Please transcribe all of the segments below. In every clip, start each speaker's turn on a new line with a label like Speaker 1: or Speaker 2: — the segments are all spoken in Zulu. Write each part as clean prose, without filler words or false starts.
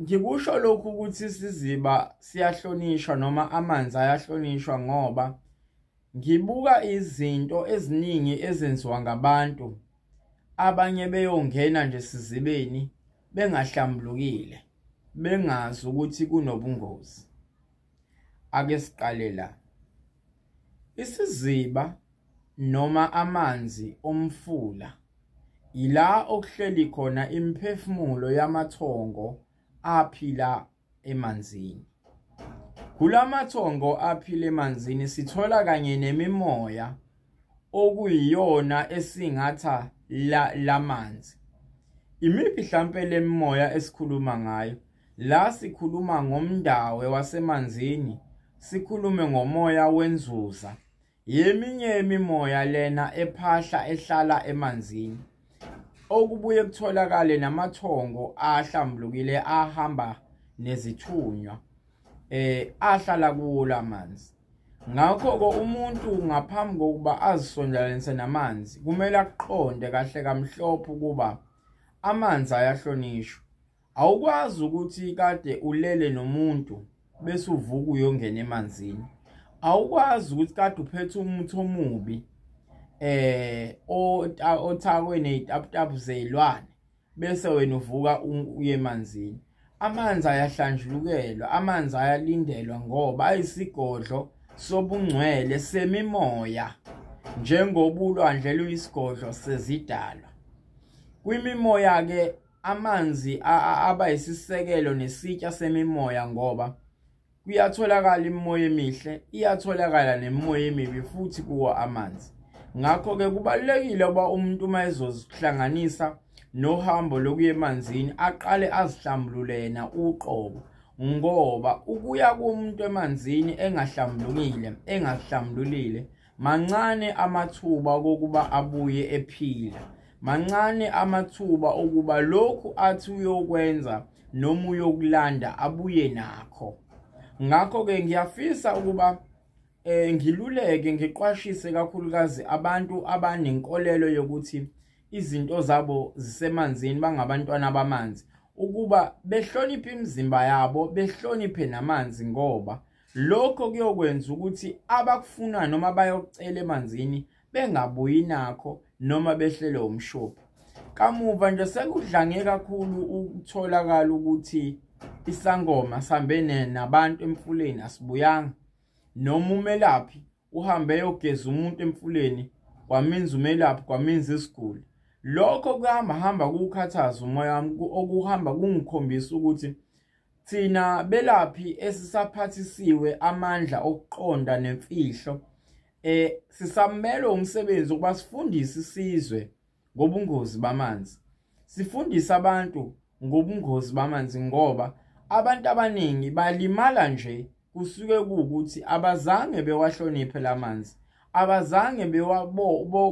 Speaker 1: Ngikusho lokhu ukuthi isiziba siyahlonishwa noma amanzi ayahlonishwa ngoba ngibuka izinto eziningi ezenziwa ngabantu, abanye beyongena nje esizibeni bengahlambulukile, bengazi ukuthi kunobungozi. Ake siqale la. Isiziba noma amanzi omfula ila okuhleli khona imiphefumulo yamathongo aphila emanzini. Kulamathongo aphila emanzini sithola kanye nemimoya okuyiyona esingatha lamanzi. Imiphi hlampe lemimoya esikhuluma ngayo? La sikhuluma ngomndawe wasemanzini, sikhulume ngomoya wenzuza. Yeminye imimoya lena ephahla ehlala emanzini. Okubuye kutholakale namathongo ahlambulukile ahamba nezithunywa ahlala kuwo lamanzi. Ngakho-ke umuntu ngaphambi kokuba azisondelanise namanzi kumele aqonde kahle kamhlophe ukuba amanzi ayahlonishwa. Awukwazi ukuthi kade ulele nomuntu bese uvuka uyongena emanzini. Awukwazi ukuthi kade uphethe umuthi omubi othakwe nezitaputapu zelwane bese wena uvuka uye emanzini. Amanzi ayahlanjulukelwa, amanzi ayalindelwa ngoba ayisigodlo sobungcwele semimoya, njengoba ulwandle luyisigodlo sezidalwa. Kwimimoya ke amanzi aba isisekelo nesitsha semimoya ngoba kuyatholakala imimoya emihle, iyatholakala nemimoya emibi futhi kuwo amanzi. Ngakho-ke kubalulekile ukuba umuntu uma ezozihlanganisa nohambo lokuya emanzini aqale azihlambulule yena uqobo, ngoba ukuya komuntu emanzini engahlambulukile, engazihlambululile, mancane amathuba kokuba abuye ephila, mancane amathuba okuba lokhu athi uyokwenza noma uyokulanda abuye nakho. Ngakho-ke ngiyafisa ukuba ngiluleke, ngiqwashise kakhulukazi abantu abanenkolelo yokuthi izinto zabo zisemanzini, bangabantwana bamanzi, ukuba behloniphe imizimba yabo, behloniphe namanzi, ngoba lokho kuyokwenza ukuthi abakufuna noma bayokucela emanzini bengabuyi nakho noma behlele umshophi. Kamuva nje sekudlange kakhulu ukutholakala ukuthi isangoma sihambe nabantu emfuleni asibuyanga, noma umelaphi uhambe eyogeza umuntu emfuleni kwaminza umelaphi, kwaminza isiguli. Lokho kuhamba hamba kukhathaza umoya wami, okuhamba kungikhombisa ukuthi thina belaphi esisaphathisiwe amandla okuqonda nemfihlo, sisamele umsebenzi ukuba sifundise isizwe ngobungozi bamanzi, sifundise abantu ngobungozi bamanzi, ngoba abantu abaningi balimala nje kusuke kuwukuthi abazange bewahloniphe lamanzi, abazange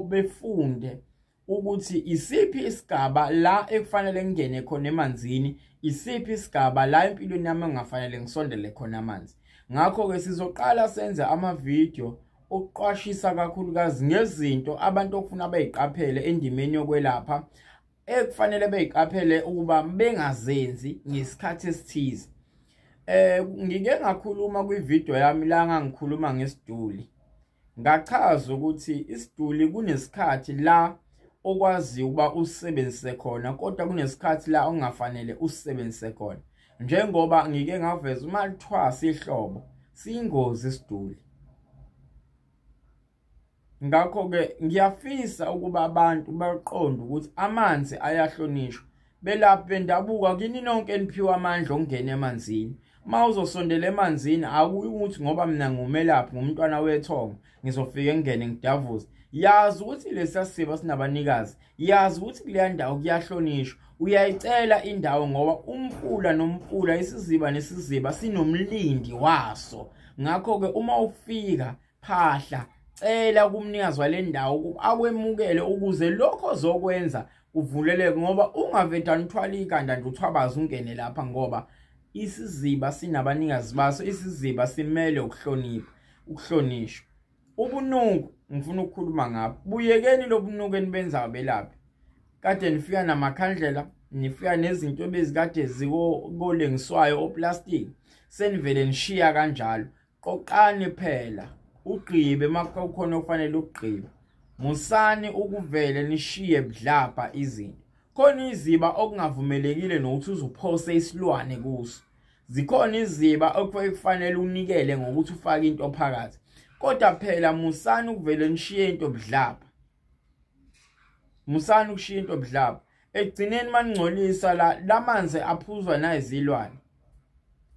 Speaker 1: befunde ukuthi isiphi isigaba la ekufanele ngingene khona emanzini, isiphi isigaba la empilweni yami engafanele ngisondele khona amanzi. Ngakho-ke sizoqala senze amavidiyo okuqwashisa kakhulukazi ngezinto abantu okufuna beyiqaphele endimeni yokwelapha, ekufanele beyiqaphele ukuba bengazenzi ngesikhathi esithize. Ngike ngakhuluma kwividiyo yami la ngangikhuluma ngesiduli, ngachaza ukuthi isiduli kunesikhathi la okwazi ukuba usebenzise khona, kodwa kunesikhathi la ongafanele usebenzise khona. Njengoba ngike ngaveza, uma lithwasa ihlobo siyingozi isiduli. Ngakho-ke ngiyafisa ukuba abantu baqonde ukuthi amanzi ayahlonishwa. Belaphi bendabuka kini nonke eniphiwa amandla okungena emanzini. Uma uzosondela emanzini akuyi ukuthi ngoba mina ngumelaphi, ngumntwana wethongo, ngizofike ngingene ngidavuze. Yazi ukuthi lesiya siba sinabanikazi, yazi ukuthi kuleya ndawo kuyahlonishwa. Uyayicela indawo ngoba umfula nomfula, isiziba nesiziba sinomlindi waso. Ngakho-ke uma ufika phahla, cela kumnikazi wale ndawo ukuba akwemukele ukuze lokho ozokwenza kuvuleleke, ngoba ungavedani uthwale ikhanda nje uthwabaze ungene lapha, ngoba isiziba sinabanikazi baso, isiziba simele ukuhlonipha, ukuhlonishwa. Ubunuku ngifuna ukukhuluma ngabo, buyekeni lobunuku enibenzayo belaphi. Kade nifika namakhandlela, Nifika nezinto ebezikade zikolengiswayo oplastic, senivele nishiya kanjalo. Qoqani phela, ugqibe makukhona okufanele ugqibe. Musani ukuvele nishiye budlabha izinto. Khona iziba okungavumelekile nokuthi uzuphose isilwane kuso. Zikhona iziba okufanele unikele ngokuthi ufake into phakathi. Kodwa phela musani ukuvele nishiye into budlabha. Musani ukushiya into budlabha. Ekugcineni maningcolisa la lamanzi aphuzwa nayizilwane.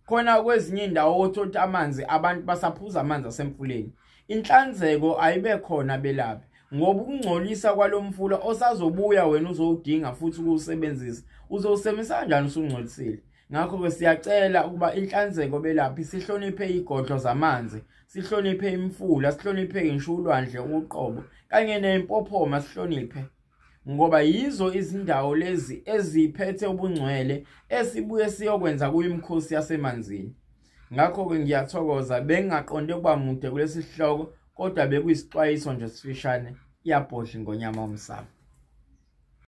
Speaker 1: Khona kwezinye indawo othola amanzi abantu basaphuza amanzi asemfuleni. Inhlanzeko ayibe khona belaphi, ngoba ukungcolisa kwalomfula osazobuya wena uzowudinga futhi ukuwusebenzisa, uzowusebenzisa kanjani usungcolisile? Ngakho-ke siyacela ukuba inhlanzeko belaphi, sihloniphe igodlo zamanzi, sihloniphe imifula, sihloniphe ngisho ulwandle uqobo kanye nempophoma, sihloniphe, ngoba yizo izindawo lezi eziphethe ubungcwele esibuye siyokwenza kuyimikhosi yasemanzini. Ngakho-ke ngiyathokoza, bengingaqonde ukuba mude kulesi sihloko, kodwa bekuyisixwayiso nje sifishane. Iyabhodla ingonyama umsamo.